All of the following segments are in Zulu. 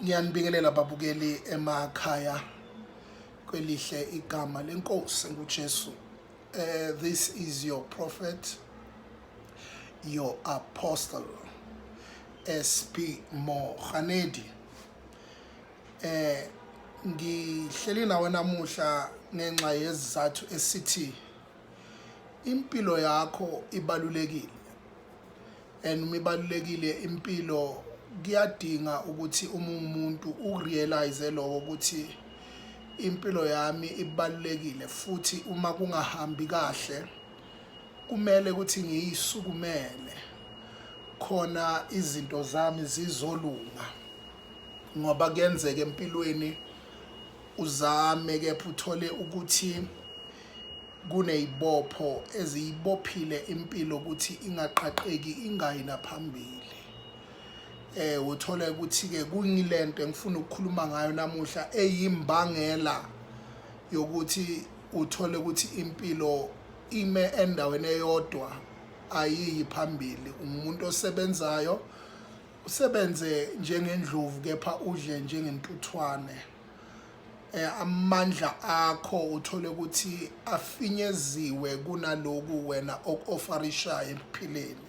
Ngiyanibingelela babukeli emakhaya kwelihle igama lenkosi nguJesu. This is your prophet, your apostle, SP Moganedi. Ngihleli nawe namuhla ngenxa yezizathu esithi impilo yakho ibalulekile, and uma ibalulekile impilo kuyadinga ukuthi uma umuntu urealize lokho ukuthi impilo yami ibalulekile, futhi uma kungahambi kahle kumele ukuthi ngiyisukumele khona izinto zami zizolunga, ngoba kuyenzeka empilweni uzame kepha uthole ukuthi kuneyibopho eziyibophile impilo ukuthi ingaqaqeki, ingayi naphambili. Uthole ukuthi ke kuyilento engifuna ukukhuluma ngayo namuhla eyimbangela yokuthi uthole ukuthi impilo ime endaweni eyodwa, ayiyi phambili. Umuntu osebenzayo usebenze njengendlovu kepha udle njengentuthwane. Amandla akho uthole ukuthi afinyeziwe kunaloku wena oku-offerishayo ekuphileni.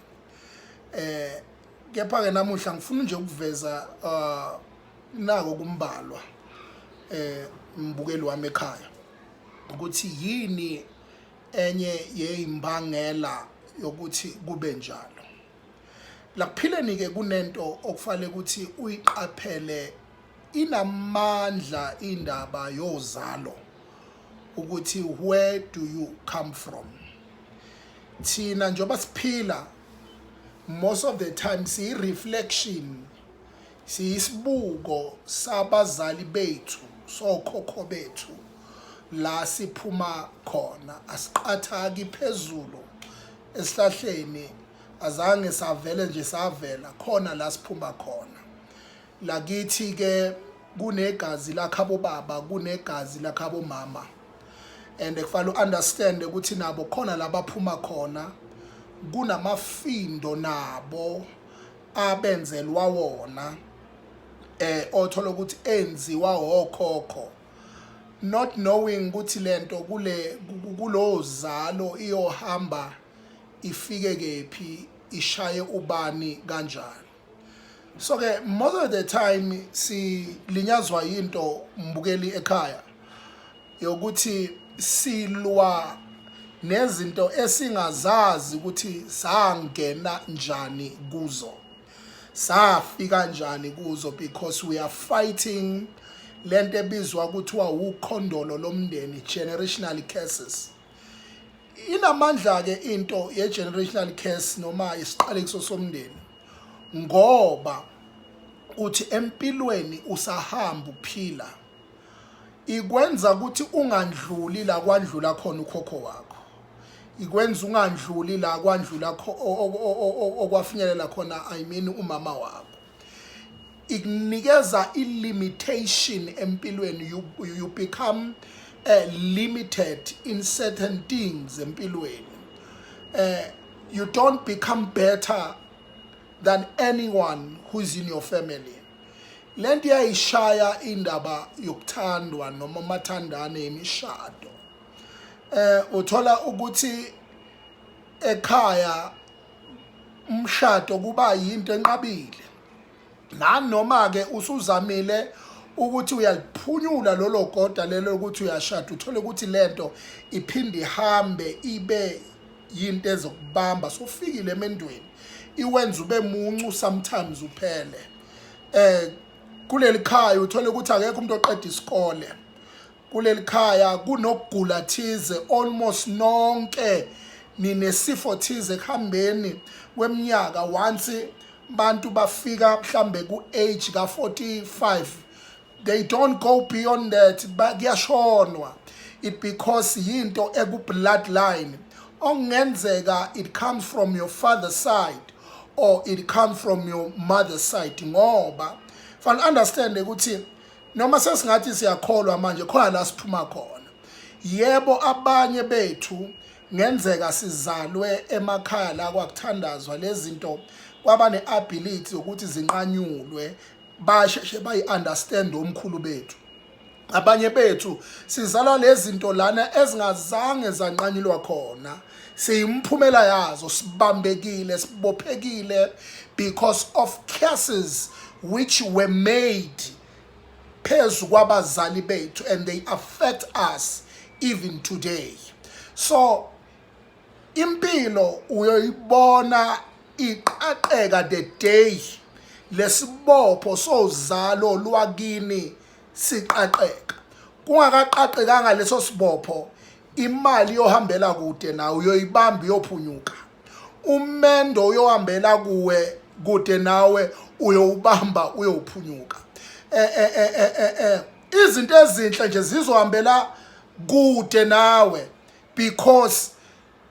Kepha ke namuhla ngifuna nje ukuveza nako kumbalwa, mbukeli wami ekhaya, ukuthi yini enye yeyimbangela yokuthi kube njalo. Lakuphileni ke kunento okufanele ukuthi uyiqaphele, inamandla indaba yozalo, ukuthi where do you come from. Thina njengoba siphila, most of the time siyi reflection, siyisibuko sabazali bethu, sokhokho bethu, la siphuma khona. Asiqathaki phezulu esihlahleni, azange savele nje savela khona la siphuma khona. Lakithi ke kunegazi lakhabo baba, kunegazi lakhabo mama, and kufanele uunderstand ukuthi nabo khona labaphuma khona kunamafindo nabo abenzelwa wona, othola ukuthi enziwa okhokho, not knowing ukuthi lento kule kulozalo iyohamba ifike kephi, ishaye ubani kanjani. So ke most of the time silinyazwa into, mbukeli ekhaya, yokuthi silwa nezinto esingazazi ukuthi sangena njani kuzo, safika kanjani kuzo, because we are fighting lento ebizwa kuthiwa ukhondolo lomndeni, generational curses. Inamandla ke into ye generational curse noma isiqalekiso somndeni, ngoba uthi empilweni usahamba uphila, ikwenza ukuthi ungandluli la kwandlula khona ukhokho wakho, ikwenza ungandluli la kwandlula okwafinyelela khona, I mean, umama wakho. Ikunikeza i-limitation empilweni. You become limited in certain things empilweni. You don't become better than anyone who's in your family. Lento iyayishaya indaba yokuthandwa noma amathandane, imishado. Uthola ukuthi ekhaya umshado kuba yinto enqabile, nanoma ke usuzamile ukuthi uyaliphunyula lolo goda lelo ukuthi uyashada, uthole ukuthi lento iphinde ihambe ibe yinto ezokubamba sofikile emendweni, iwenza ube muncu, sometimes uphele. Kuleli khaya uthole ukuthi akekho umuntu oqeda isikole. Kuleli khaya kunokugula thize, almost nonke ninesifo thize. Ekuhambeni kweminyaka, once bantu bafika mhlambe ku-age ka-45, they don't go beyond that, kuyashonwa. It because yinto eku-bloodline okungenzeka it comes from your father's side or it comes from your mother's side, ngoba fanele understand ukuthi noma sesingathi siyakholwa manje, khona la siphuma khona. Yebo, abanye bethu ngenzeka sizalwe emakhaya la kwakuthandazwa, lezi zinto kwaba ne-ability yokuthi zinqanyulwe. Basheshe bayi-understand omkhulu bethu. Abanye bethu sizalwa lezi zinto lana ezingazange zanqanyulwa khona, siyimphumela yazo, sibambekile, sibophekile because of curses which were made phezu kwabazali bethu, and they affect us even today. So impilo uyoyibona iqaqeka the day lesibopho sozalo lwakini siqaqeka. Kungakaqaqekanga leso sibopho, imali yohambela kude nawe, uyoyibamba uyophunyuka. Umendo uyohambela kuwe kude nawe, uyowubamba uyophunyuka. Izinto ezinhle nje zizohambela kude nawe because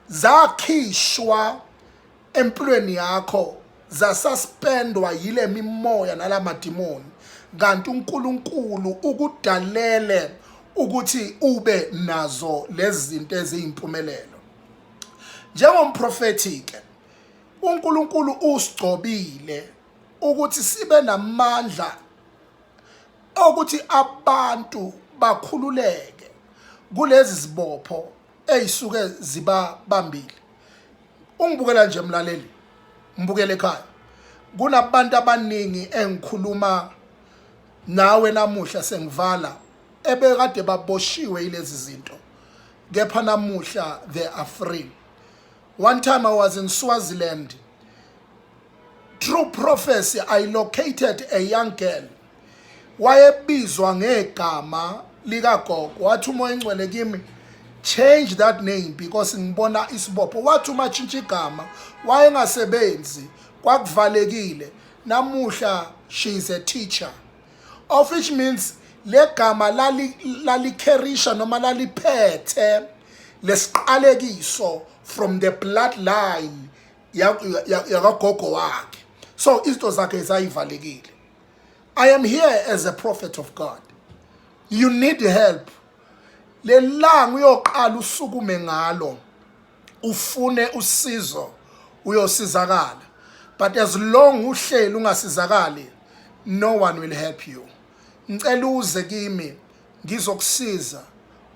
zakhishwa empilweni yakho, zasuspendwa yile mimoya nalamadimoni, kanti uNkulunkulu ukudalele ukuthi ube nazo lezi zinto eziyimpumelelo. Njengomprofethi ke, uNkulunkulu usigcobile ukuthi sibe namandla okuthi abantu bakhululeke kulezi zibopho eyisuke zibabambile. Ungibukela nje mlaleli, ngibukele ekhaya, kunabantu abaningi engikhuluma nawe namuhla sengivala ebekade baboshiwe yilezi zinto, kepha namuhla they are free. One time I was in Swaziland. Through prophecy I located a young girl wayebizwa ngegama likagogo. Wathi uMoya Ingcwele kimi, "Change that name because ngibona isibopho." Wathi uma tshintsha igama, wayengasebenzi, kwakuvalekile. Namuhla she is a teacher, of which means legama lalikherisha noma laliphethe lesiqalekiso from the bloodline yakagogo wakhe, so izinto zakhe zayivalekile. I am here as a prophet of God. You need help. Lelanga uyoqala usukume ngalo ufune usizo, uyosizakala, but as long uhleli ungasizakali, no one will help you. Ngicela uze kimi, ngizokusiza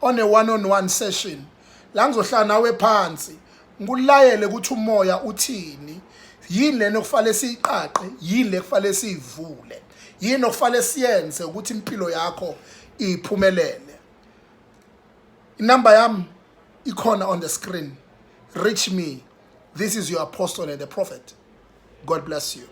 on a one on one session la ngizohlala nawe phansi, ngikulayele ukuthi umoya uthini, yini lena okufanele siyiqaqe, yini le kufanele siyivule, yini okufanele siyenze ukuthi impilo yakho iphumelele. Inamba yami ikhona on the screen. Reach me. This is your apostle and the prophet. God bless you.